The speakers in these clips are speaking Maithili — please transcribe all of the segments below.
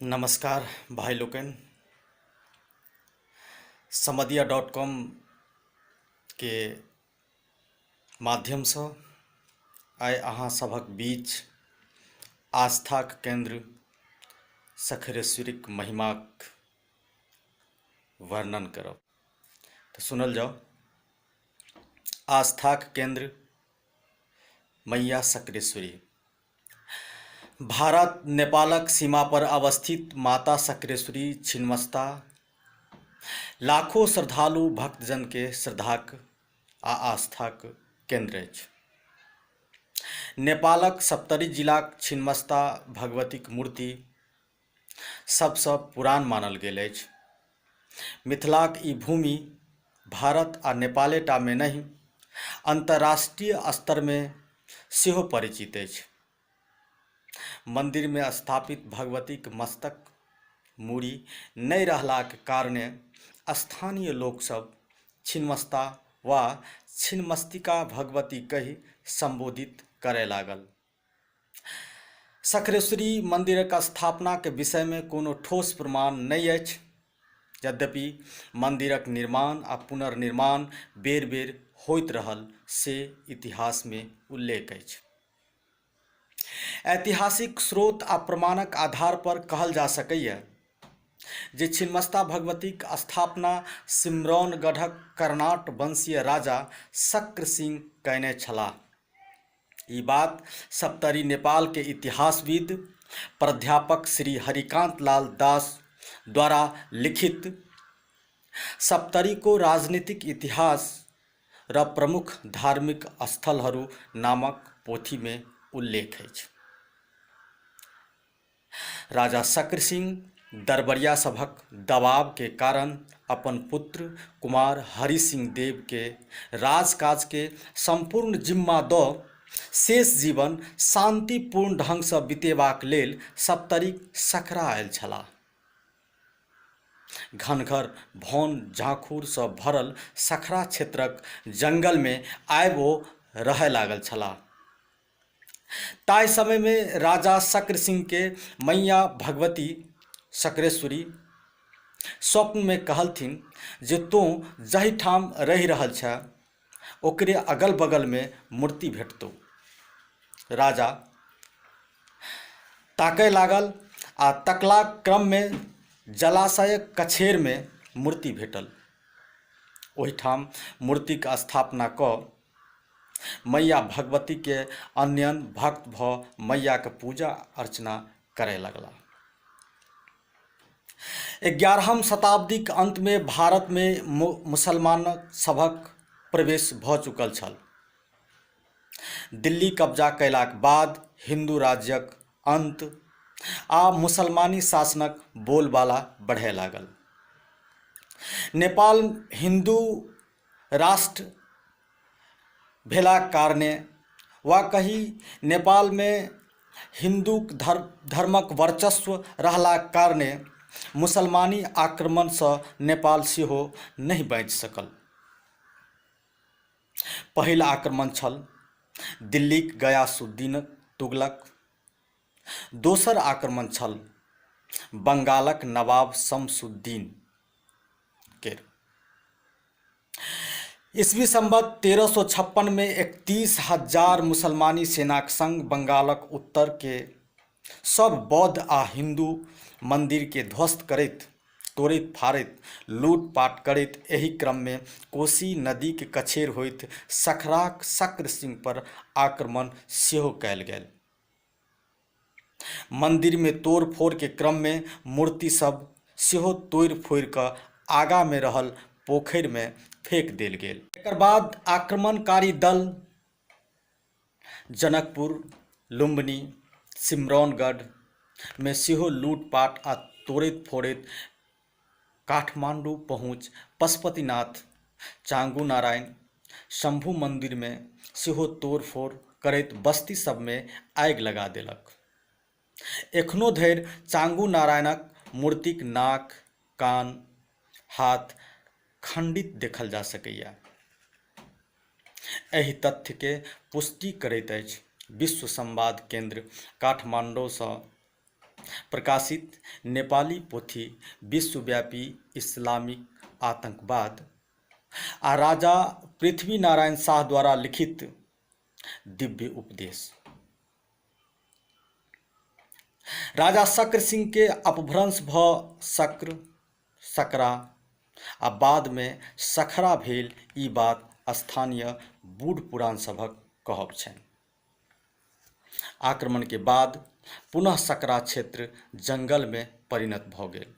नमस्कार भाइ लोकनि, समदिया डॉट कॉम के माध्यमसँ आइ अहाँ सभक बीच आस्थाक केन्द्र सखरेश्वरीक महिमाक वर्णन करब। तऽ सुनल जाउ। आस्थाक केन्द्र मैया सकरेश्वरी। भारत नेपालक सीमा पर अवस्थित माता सकरेश्वरी छिन्नमस्ता लाखो श्रद्धालु भक्तजनके श्रद्धाक आ आस्थाक केन्द्र अछि। नेपालक सप्तरी जिलाक छिन्नमस्ता भगवतीक मूर्ति सबसँ पुरान मानल गेल अछि। मिथिलाक ई भूमि भारत आ नेपालेटामे नहि अन्तर्राष्ट्रीय स्तरमे सेहो परिचित अछि। मन्दिरमे स्थापित भगवतीक मस्तक मूड़ी नहि रहलाक कारणे स्थानीय लोकसभ छिन्नमस्ता वा छिन्नमस्तिका भगवती कहि सम्बोधित करय लागल। सखरेश्वरी मन्दिरक स्थापनाक विषयमे कोनो ठोस प्रमाण नहि अछि, यद्यपि मन्दिरक निर्माण आ पुनर्निर्माण बेर बेर होइत रहल से इतिहासमे उल्लेख अछि। ऐतिहासिक स्रोत आ प्रमाणक आधार पर कहल जा सकैए जे छिन्नमस्ता भगवतीक स्थापना सिमरौनगढ़क कर्णाट वंशीय राजा शक्र सिंह कयने छलाह। ई बात सप्तरी नेपाल के इतिहासविद प्राध्यापक श्री हरिकांत लाल दास द्वारा लिखित सप्तरी को राजनीतिक इतिहास र प्रमुख धार्मिक स्थलहरू नामक पोथीमे उल्लेख अछि। राजा शक्र सिंह दरबरिया सभक दबावके कारण अपन पुत्र कुमार हरि सिंह देवके राजकाजके सम्पूर्ण जिम्मा दऽ शेष जीवन शान्तिपूर्ण ढङ्गसँ बितेबाक लेल सप्तरीक सखरा आयल छलाह। घनघर भौन झाँखुरसँ भरल सखरा क्षेत्रक जङ्गलमे आबि ओ रहय लागल छलाह। ताहि समयमे राजा शक्र सिंहके मैया भगवती शक्रेश्वरी स्वप्नमे कहलथिन जे तोँ जाहिठाम रहि रहल छह ओकरे अगल बगलमे मूर्ति भेटतौ। राजा ताकय लागल आ तकलाक क्रममे जलाशयक कछेरमे मूर्ति भेटल। ओहिठाम मूर्तिक स्थापना कऽ मैया भगवतीके अन्यन भक्त भऽ मैयाके पूजा अर्चना करय लगलाह। 11हम शताब्दीक अन्तमे भारतमे मुसलमान सभक प्रवेश भऽ चुकल छल। दिल्ली कब्जा कयलाक बाद हिन्दू राज्यक अन्त आ मुसलमानी शासनक बोलबाला बढ़य लागल। नेपाल हिन्दू राष्ट्र भेलाक कारणे वा कही नेपालमे हिन्दू धर्मक वर्चस्व रहलाक कारणे मुसलमानी आक्रमणसँ नेपाल सेहो नहि बाँचि सकल। पहिल आक्रमण छल दिल्लीक गयासुद्दीन तुगलक, दोसर आक्रमण छल बंगालक नवाब शमसुद्दीन केर। ईस्वी संवत 1356 मे 31,000 मुसलमानी सेनाक संग बंगालक उत्तर के सब बौद्ध आ हिन्दू मंदिर के ध्वस्त करैत, तोड़ैत फाड़ैत, लूटपाट करैत एहि क्रम मे कोसी नदीक कछेर होइत सखराक शक्र सिंह पर आक्रमण सेहो कयल गेल। मन्दिरमे तोड़फोड़के क्रममे मूर्ति सब सेहो तोड़ि फोड़ि कऽ आगामे रहल पोखरिमे फेक देल गेल। एकर बाद आक्रमणकारी दल जनकपुर, लुम्बिनी, सिमरौनगढ़मे सेहो लूटपाट आ तोड़ैत फोड़ैत काठमाण्डू पहुँच पशुपतिनाथ, चाँगु नारायण, शम्भु मन्दिरमे सेहो तोड़फोड़ करैत बस्ती सभमे आगि लगा देलक। एखनो धरि चाँगु नारायणक मूर्तिक नाक, कान, हाथ खण्डित देखल जा सकैए। एहि तथ्यके पुष्टि करैत अछि विश्व संवाद केन्द्र काठमाण्डौसँ प्रकाशित नेपाली पोथी विश्वव्यापी इस्लामिक आतंकवाद आ राजा पृथ्वीनारायण शाह द्वारा लिखित दिव्य उपदेश। राजा शक्र सिंह के अपभ्रंश भ शक्र, सकरा आ बाद मे सखरा भेल, ई बात स्थानीय बूढ़ पुरान सभक कहब छनि। आक्रमण के बाद पुनः सकरा क्षेत्र जंगल मे परिणत भ गेल।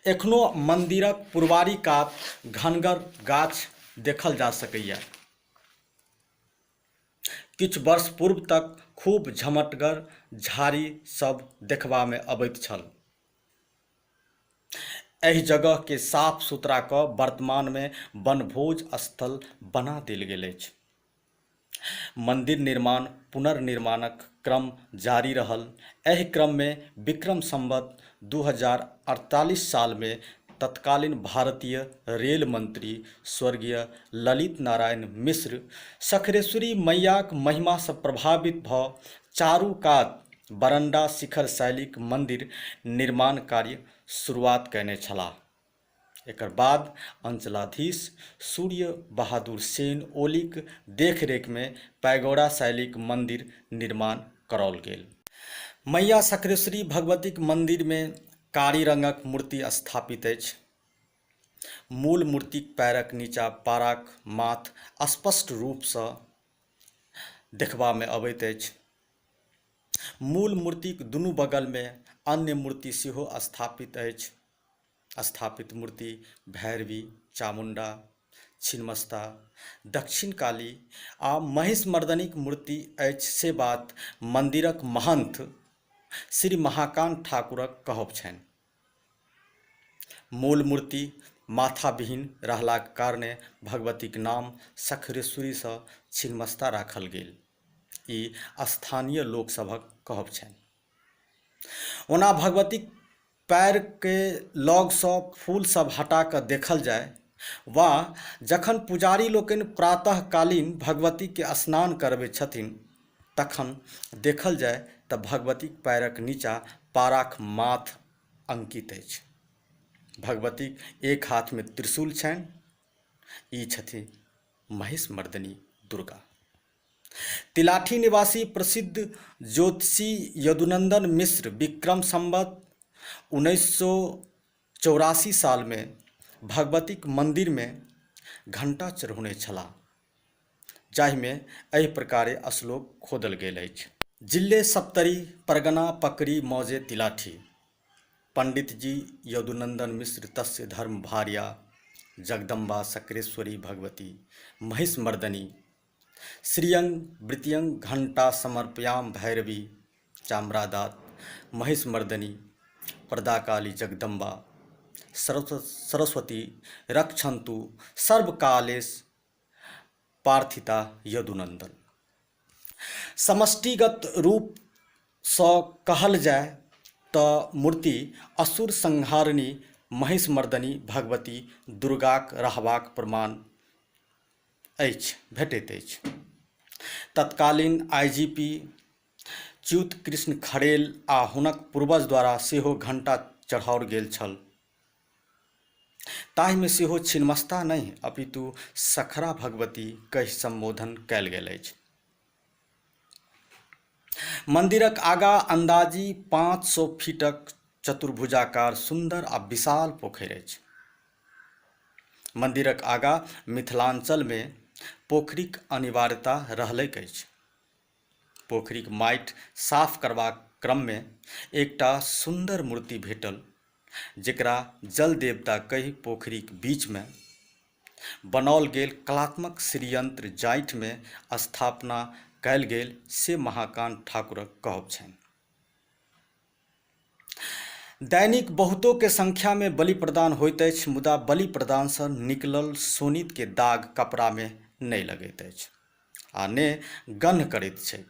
एखनो मंदिरक पुरवारी कात घनगर गाछ देखल जा सकैए। किछु वर्ष पूर्व तक खूब झमटगर झाड़ी सब देखबा मे अबैत छल। एहि जगह के साफ सुथरा क वर्तमान मे वनभोज स्थल बना देल गेल अछि। मंदिर निर्माण पुनर्निर्माणक क्रम जारी रहल। एहि क्रम मे विक्रम संवत 2048 साल मे तत्कालीन भारतीय रेल मंत्री स्वर्गीय ललित नारायण मिश्र सखरेश्वरी मैयाक महिमा सँ प्रभावित भ चारू कात बरंडा शिखर शैलीक मंदिर निर्माण कार्य शुरुआत कयने छलाह। एकर बाद अंचलाधीश सूर्य बहादुर सेन ओलीक देखरेख मे पैगोडा शैलीक मंदिर निर्माण कराओल गेल। मैया सखरेश्वरी भगवतीक मंदिर मे कारी रंगक मूर्ति स्थापित अछि। मूल मूर्तिक पैरक नीचा पाराक माथ स्पष्ट रूप सँ देखबा मे अबैत अछि। मूल मूर्तिक दुनू बगल मे अन्य मूर्ति सेहो स्थापित अछि। स्थापित मूर्ति भैरवी, चामुण्डा, छिन्नमस्ता, दक्षिण काली आ महिषमर्दनीक मूर्ति अछि से बात मन्दिरक महन्थ श्री महाकान्त ठाकुरक कहब छनि। मूल मूर्ति माथाविहीन रहलाक कारणे भगवतीक नाम सखरेश्वरीसँ छिन्नमस्ता राखल गेल, ई स्थानीय लोकसभक कहब छनि। ओना भगवतीक पैरके लगसँ फूल सब हटा कऽ देखल जाय वा जखन पुजारी लोकनि प्रातःकालीन भगवतीके स्नान करबै छथिन तखन देखल जाय तऽ भगवतीक पैरक नीचा पाराक माथ अंकित अछि। भगवतीक एक हाथमे त्रिशूल छनि। ई छथि महिषमर्दिनी दुर्गा। तिलाठी निवासी प्रसिद्ध ज्योतिषी यदुनंदन मिश्र विक्रम संवत 1984 सालमे भगवतीक मन्दिरमे घण्टा चढ़ौने छलाह, जाहिमे एहि प्रकारे श्लोक खोदल गेल अछि। जिले सप्तरी परगना पकड़ी मौजे तिलाठी, पंडित जी यदुनंदन मिश्र तस्य धर्म भार्या जगदम्बा सक्रेश्वरी भगवती महिषमर्दनी श्रियंग वृतियंग घंटा समर्पयाम भैरवी चामरादात महिषमर्दनी प्रदाकाली जगदम्बा सरस्वती रक्षन्तु सर्वकालेश पार्थिता यदुनंदन। समष्टिगत रूपसँ कहल जाय तऽ मूर्ति असुर संहारिणी महिषमर्दनी भगवती दुर्गाक रहबाक प्रमाण अछि भेटैत अछि। तत्कालीन I G P Achyut Krishna Kharel आ हुनक पूर्वज द्वारा सेहो घण्टा चढ़ाओल गेल छल। ताहिमे सेहो छिन्नमस्ता नहि अपितु सखरा भगवती कहि सम्बोधन कयल गेल अछि। मन्दिरक आगाँ अन्दाजी 500 फीटक चतुर्भुजाकार सुन्दर आ विशाल पोखरि अछि। मन्दिरक आगाँ मिथिलाञ्चलमे पोखरिक अनिवार्यता रहलैक अछि। पोखरिक माटि साफ करबाक क्रममे एकटा सुन्दर मूर्ति भेटल, जकरा जल देवता कहि पोखरिक बीचमे बनाओल गेल कलात्मक श्रीयंत्र जाठिमे स्थापना कयल गेल से महाकान्त ठाकुरक कहब छनि। दैनिक बहुतोके संख्यामे बलि प्रदान होइत अछि, मुदा बलि प्रदानसँ निकलल शोणितके दाग कपड़ामे नहि लगैत अछि आ ने गन्ह करैत छैक।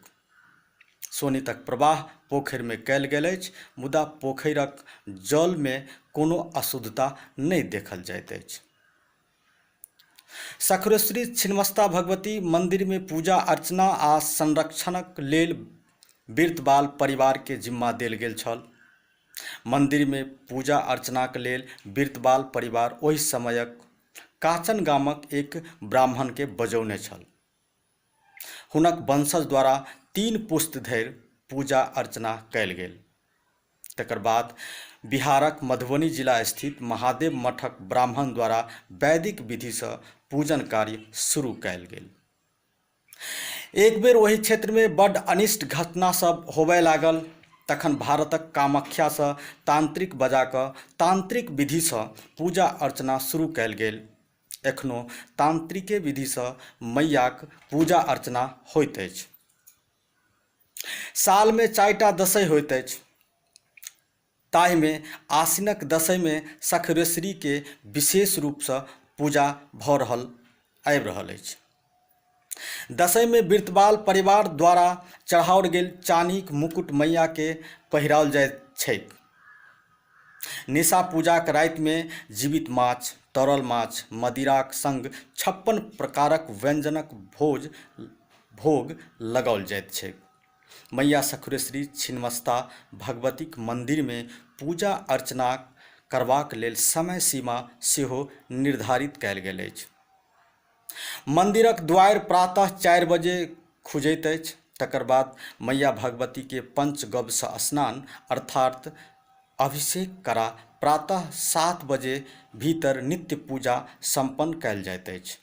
शोणितक प्रवाह पोखरिमे कयल गेल अछि, मुदा पोखरिक जलमे कोनो अशुद्धता नहि देखल जाइत अछि। सखरेश्वरी छिन्नमस्ता भगवती मन्दिरमे पूजा अर्चना आ संरक्षणक लेल बिर्तवाल परिवारके जिम्मा देल गेल छल। मन्दिरमे पूजा अर्चनाक लेल बिर्तवाल परिवार ओहि समयक काचन गामक एक ब्राह्मणके बजौने छल। हुनक वंशज द्वारा 3 पुस्त धरि पूजा अर्चना कयल गेल। तकर बाद बिहारक मधुबनी जिला स्थित महादेव मठक ब्राह्मण द्वारा वैदिक विधिसँ पूजन कार्य शुरू कयल गेल। एक बेर ओहि क्षेत्रमे बड्ड अनिष्ट घटना सब होबय लागल। तखन भारतक कामाख्यासँ तांत्रिक बजा कऽ तांत्रिक विधिसँ पूजा अर्चना शुरू कयल गेल। एखनो तांत्रिके विधिसँ मैयाक पूजा अर्चना होइत अछि। सालमे 4टा दशैं होइत अछि। ताहिमे आसिनक दशैंमे सखरेश्वरीके विशेष रूपसँ पूजा भऽ रहल आबि रहल अछि। दशैंमे बिर्तवाल परिवार द्वारा चढ़ाओल गेल चानीक मुकुट मैयाके पहिराओल जाइत छैक। निशा पूजाक रातिमे जीवित माछ, तरल माछ, मदिराक संग 56 प्रकारक व्यंजनक भोज भोग लगाओल जाइत छैक। मैया सखुरेश्वरी छिन्नमस्ता भगवतीक मन्दिरमे पूजा अर्चना करबाक लेल समय सीमा सेहो निर्धारित कयल गेल अछि। मन्दिरक द्वारि प्रातः 4 बजे खुजैत अछि। तकर बाद मैया भगवतीके पंचगव्यसँ स्नान अर्थात अभिषेक करा प्रातः 7 बजे भीतर नित्य पूजा सम्पन्न कयल जाइत अछि।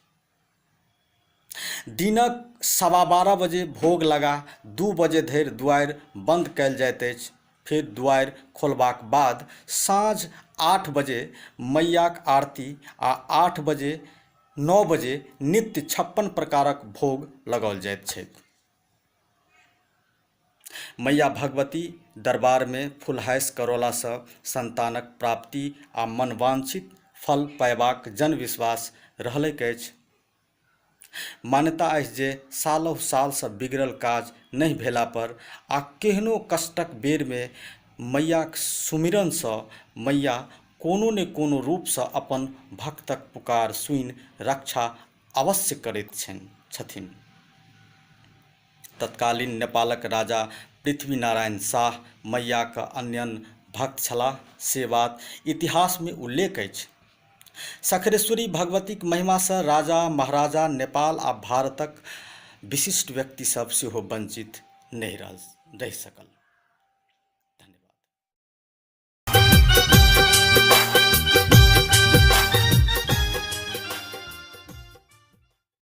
दिनक 12:15 बजे भोग लगा 2 बजे धरि द्वारि बन्द कयल जाइत अछि। फेर द्वारि खोलबाक बाद साँझ 8 बजे मैयाक आरती आ 8 बजे 9 बजे नित्य 56 प्रकारक भोग लगाओल जाइत छैक। मैया भगवती दरबारमे फुलहाइस करौलासँ संतानक प्राप्ति आ मनवांछित फल पयबाक जनविश्वास रहलैक अछि। मान्यता अछि जे सालहु सालसँ बिगड़ल काज नहि भेला पर आ केहनो कष्टक बेरमे मैयाक सुमिरनसँ मैया कोनो ने कोनो रूपसँ अपन भक्तक पुकार सुनि रक्षा अवश्य करैत छथिन। तत्कालीन नेपालक राजा पृथ्वीनारायण शाह मैयाक अन्यन भक्त छलाह, से बात इतिहासमे उल्लेख अछि। सखरेश्वरी भगवतीक महिमासँ राजा महाराजा नेपाल आ भारतक विशिष्ट व्यक्ति सब सेहो वंचित नहि रहि सकल।